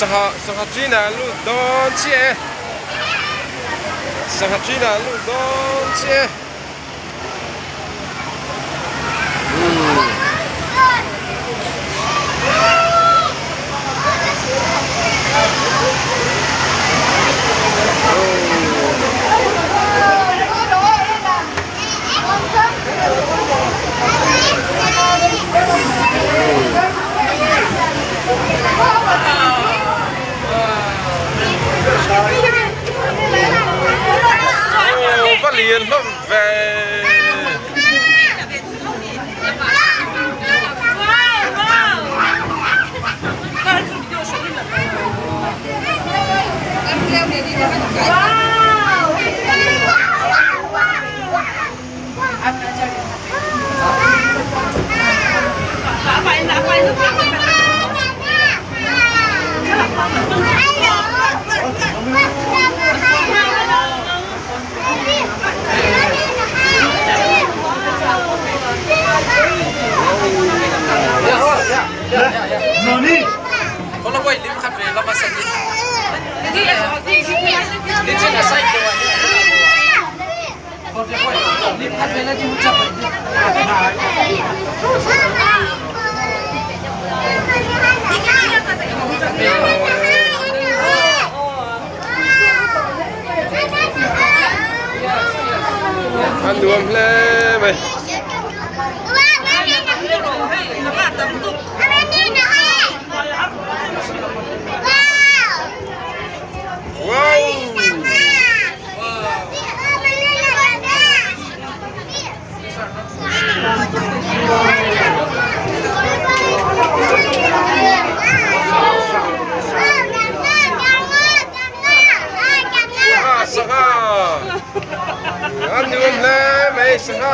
Sangha sangha ṭinah an lut dawn chiah e sangha ṭinah an lut dawn chiah e. Aw va lian hlawm ve. An nuam hle mai. Wow! Sangha sangha an nuam hle mai sangha.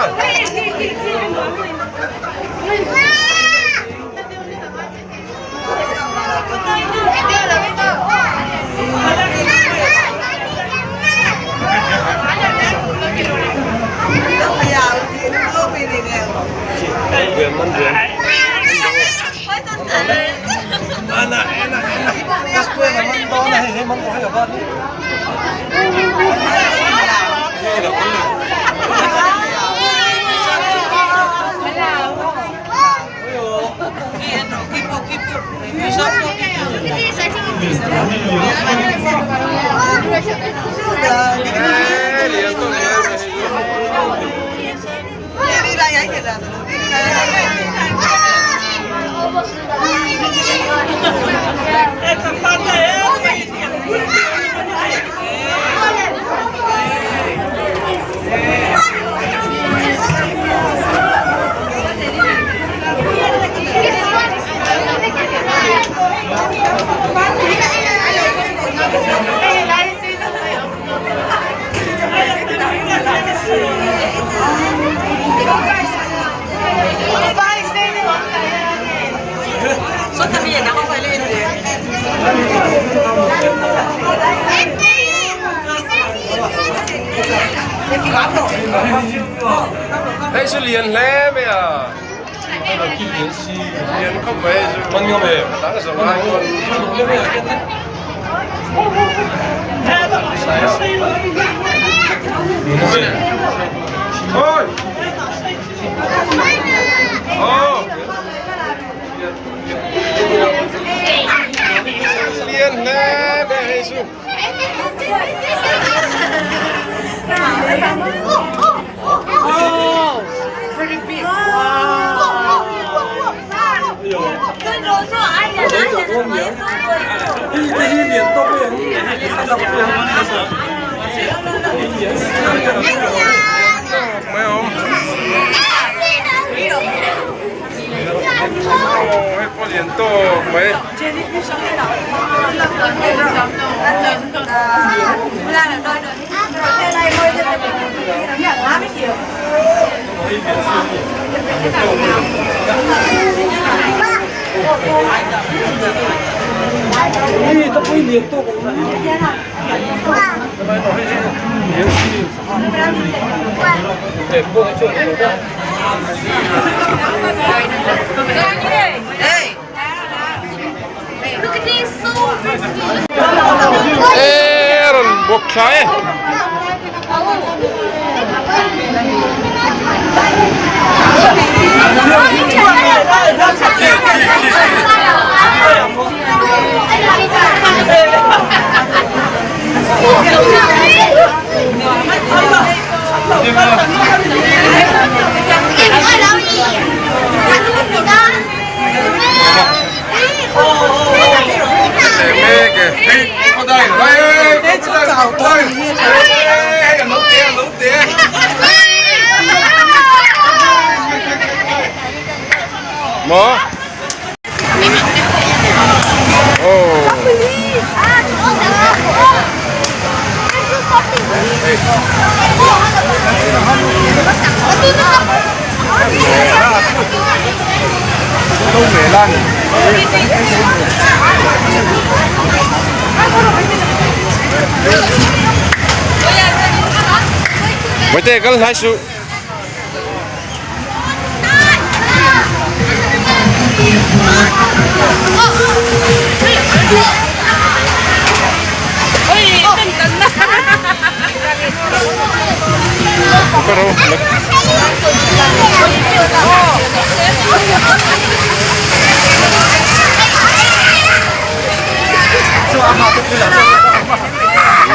Hei chu lian hle mai a lian khawp mai chu a dang zawng ai pawn lian hle mai hei chu. Mai awm. Aw hei pawh lian tawk mai. Look at this, so pretty. Tha e. Maw? Oh. Bawihte kal hlai suh.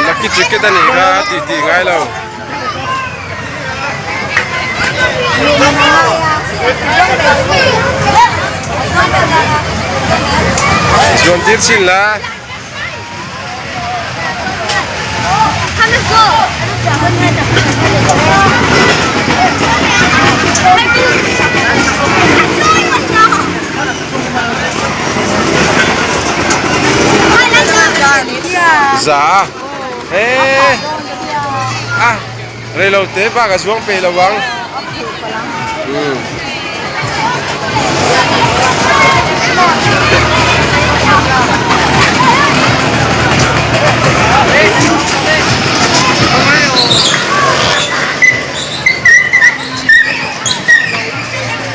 Lucky ticket a nih kha tih tih ngai lo. Zuan tir chin la. Za. He. A reilo te bak a zuang peih lo ang. Umm.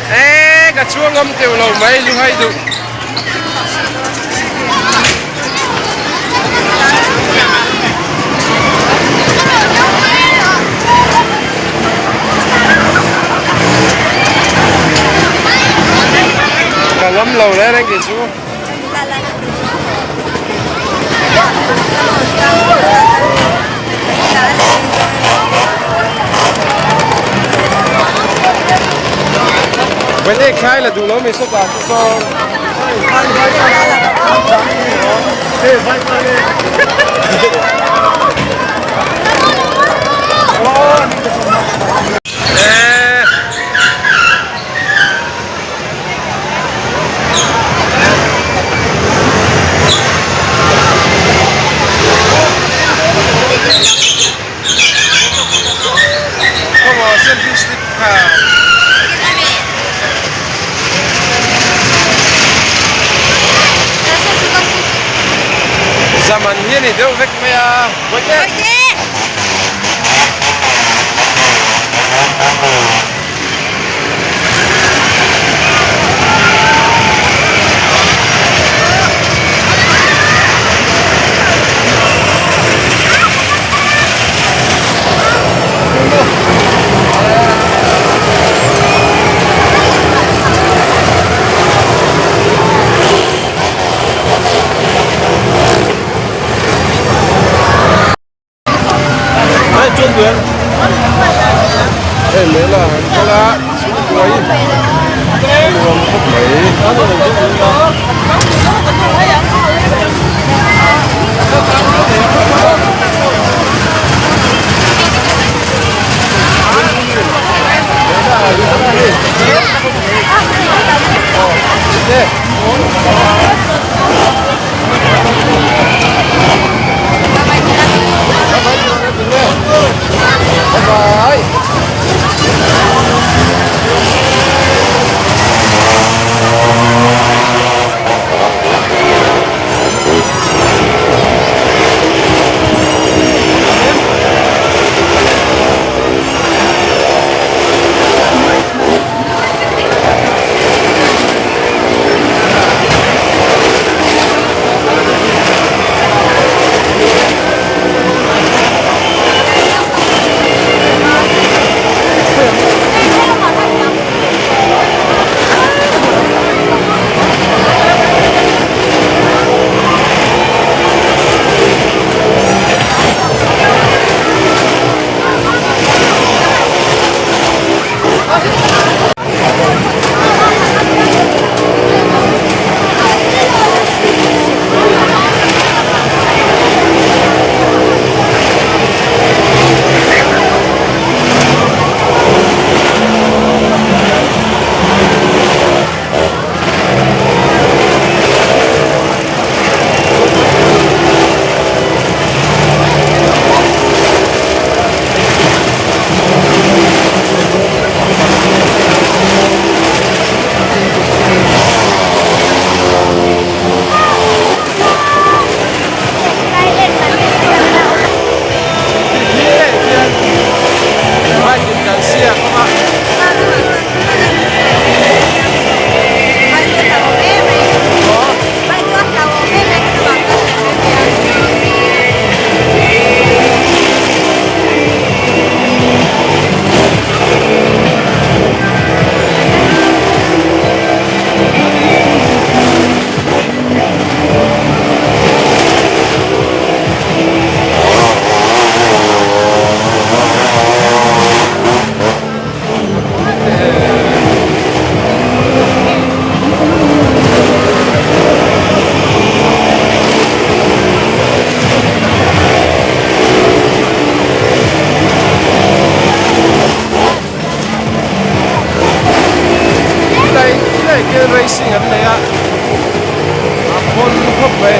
Eee ka chuang ngam teuh lo mai lu hai duh. Ka ngam lo reng reng kei chu. Vete khai la duh lo mi sawtah chu sawn. Khaw selfie stick kha. Zaman hi a ni deuh vek mai a. Bawihte! Hei mela an kal a chhungkuai a nuam khawp mai. Racing an nei a, a pawn khawp mai.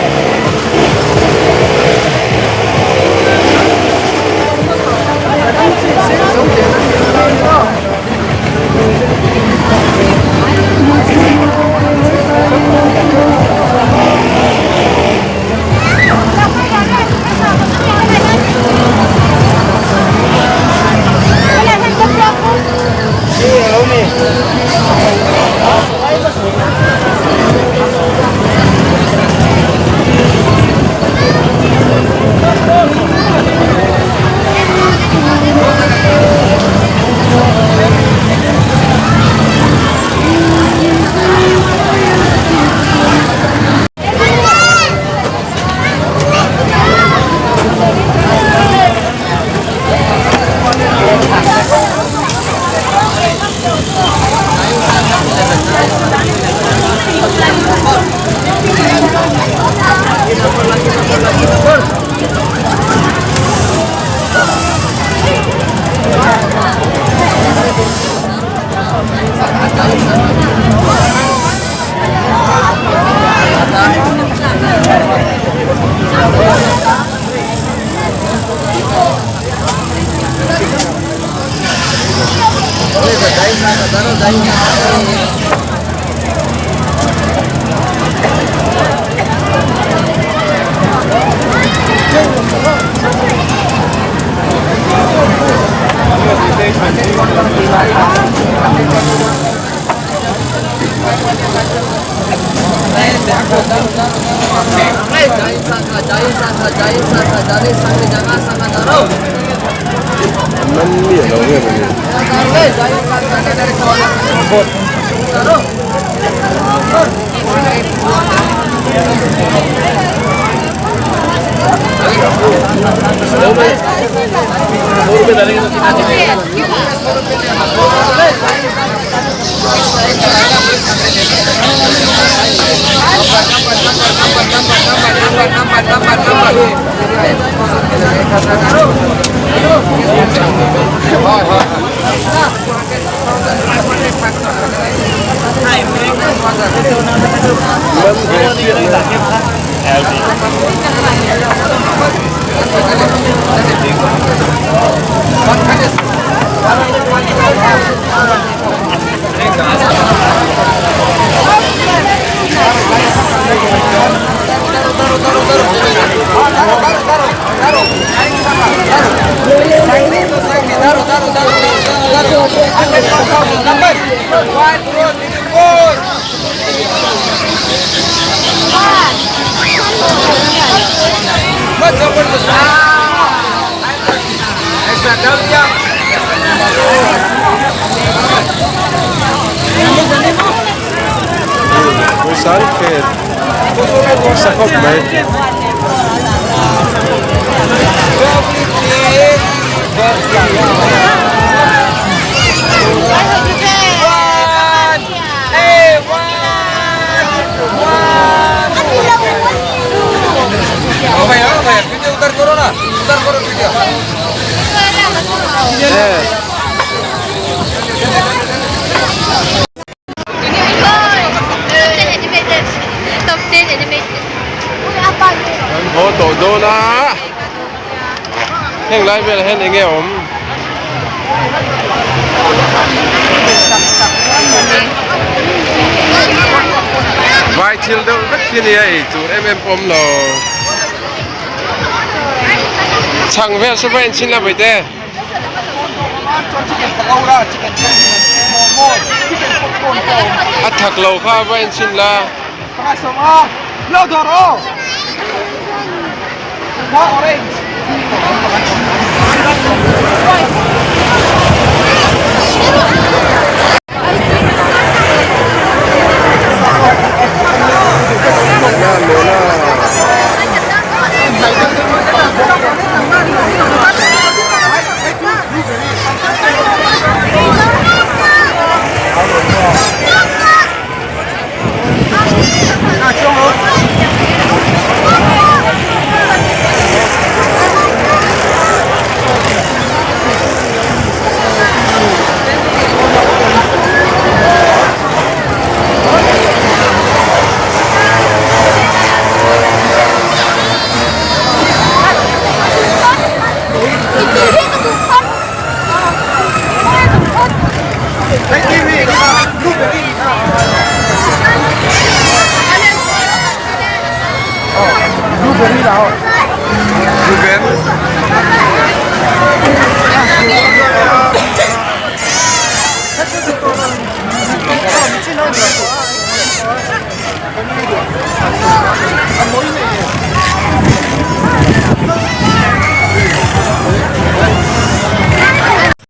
Man miah lo nge maw ni? Man ve chiah Pawisa an khel nasa khawp mai. An haw tawh dawn a heng lai velah hian eng nge a awm? Vai thil deuh vek hi nia ei tur em em pawh awm lo. Chhang vel saw va enchhin la vaite. A thak lo kha va enchhin la.